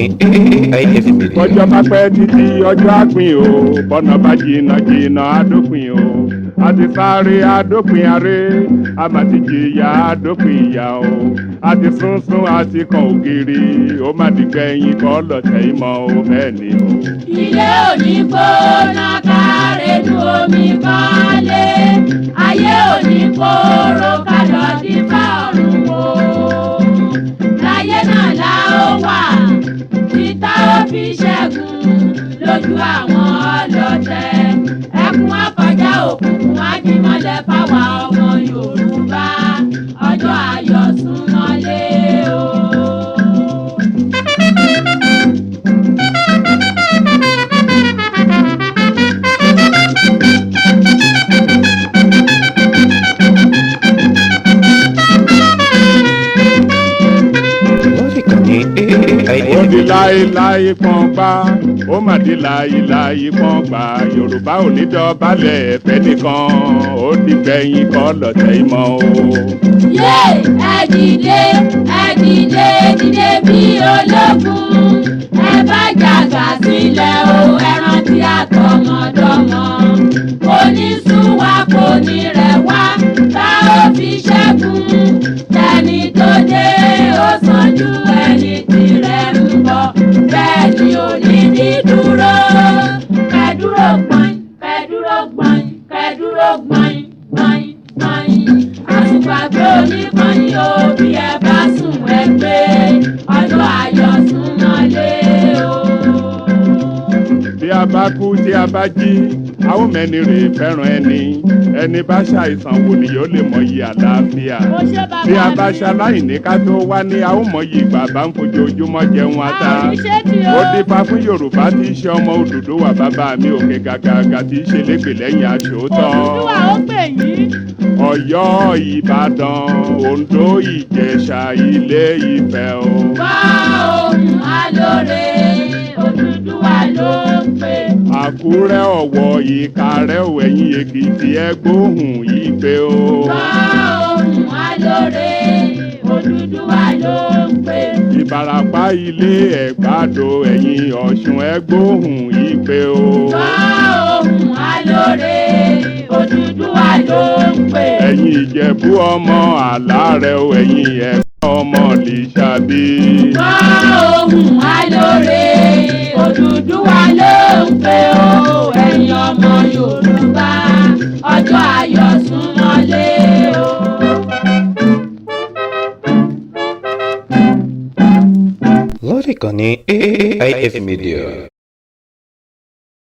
Ìkànnì AIF Media. Bọ́jọ́ bá pẹ́ títí, ọjọ́ àpín o. Bọ́nà bá jìnnà jìnnà, àdópin o. A ti sáré, àdópin aré. A mà ti jìyà, àdópin ìyà o. A ti sún sún, a ti kan ògiri. Ó má di gbẹ̀yìn kọ́ lọ́tẹ̀ ìmọ̀ o, bẹ́ẹ̀ ni o. Ilé òní gbóná kárẹ́nu omi kọ́lé, ayé òní kóró kálọ̀ dífá ọ̀run wò. Láyé náà la ó wà títà ó fi ṣẹ́gun lójú àwọn ọlọ́tẹ̀. Ẹkún akọjá, òkùnkùn ajímọ́lẹ̀ fáwa ọmọ Yorùbá. Ọjọ́ ayọ̀ súnmọ́lé o. Lórí ìkànnì AIF Ó di Media. láéláé pọ́n gbá, ó mà di láéláé pọ́n gbá. Yorùbá ò ní dọ̀bálẹ̀ ẹ̀fẹ́ nìkan. Ó di gbẹ̀yìn kọ́ lọ́tẹ̀ ìmọ̀ o. Yé, ẹ dìde, ẹ dìde, dìde bí ológun. Ẹ bá jàgà sílẹ̀ o, ẹ rántí àtọmọdọ́mọ. Kò ní sú wa, kò ní rẹ̀ wá, tá ó fi ṣẹ́gun. Tẹni tó dé ó sàn ju ẹni tí rẹ̀ ń bọ̀. Bẹ́ẹ̀ ni ò ní dídúró. Kẹ́dúró gbọ̀n, kẹ́dúró gbọ̀n, kẹ́dúró gbọ̀n gbọ̀n gbọ̀n. Àsùpàgbé oníkànnì o, bí ẹ bá sùn ẹ gbé. Ọjọ́ ayọ̀ súnmọ́lé o. Bí a bá kú, tí a bá jí, a ó mẹ́ni rè fẹ́ràn ẹni. Ẹni bá ṣàìsàn wò ni yóò lè mọyì àlàáfíà. Mo ṣe bàbá Bí a bá mi. ṣaláìní ká tó wá ní, a ó mọyì ìgbà bá ń fojoojúmọ́ jẹun ata. A ò ní ṣe tí o. Ó dífá fún Yorùbá tí í ṣe ọmọ Odùduwà, bàbá mi òkè gàgàgà tí í ṣe légbè lẹ́yìn aṣòótọ́. Odùduwà ó pè yín. Ọ̀yọ́, Ìbàdàn, Oǹdó, Ìjẹ̀ṣà, Ilé Ifẹ̀ o. Wá ohun alóore, Odùduwà ló ń pè. Àkúrẹ́, Ọ̀wọ̀, Ìkàrẹ́ ò, ẹ̀yìn Èkìtì, ẹ gbóhùn ìpè o. Wá ohun alóore, Odùduwà ló ń pè. Ìbàràpá, Ilé Ẹ̀gbádò, ẹ̀yìn Ọ̀ṣun, ẹ gbóhùn ìpè o. Wá ohun alóore, Odùduwà ló ń pè. Ẹ̀yìn Ìjẹ̀bú, ọmọ Àlárẹ̀ o, ẹ̀yìn Ẹ̀gbá, ọmọ Lìṣàbí. Wá ohun alóore, Odùduwà ló ń pè o. Ẹ̀yin ọmọ Yorùbá, ọjọ́ ayọ̀ súnmọ́lé o. Lórí ìkànnì AIF Media.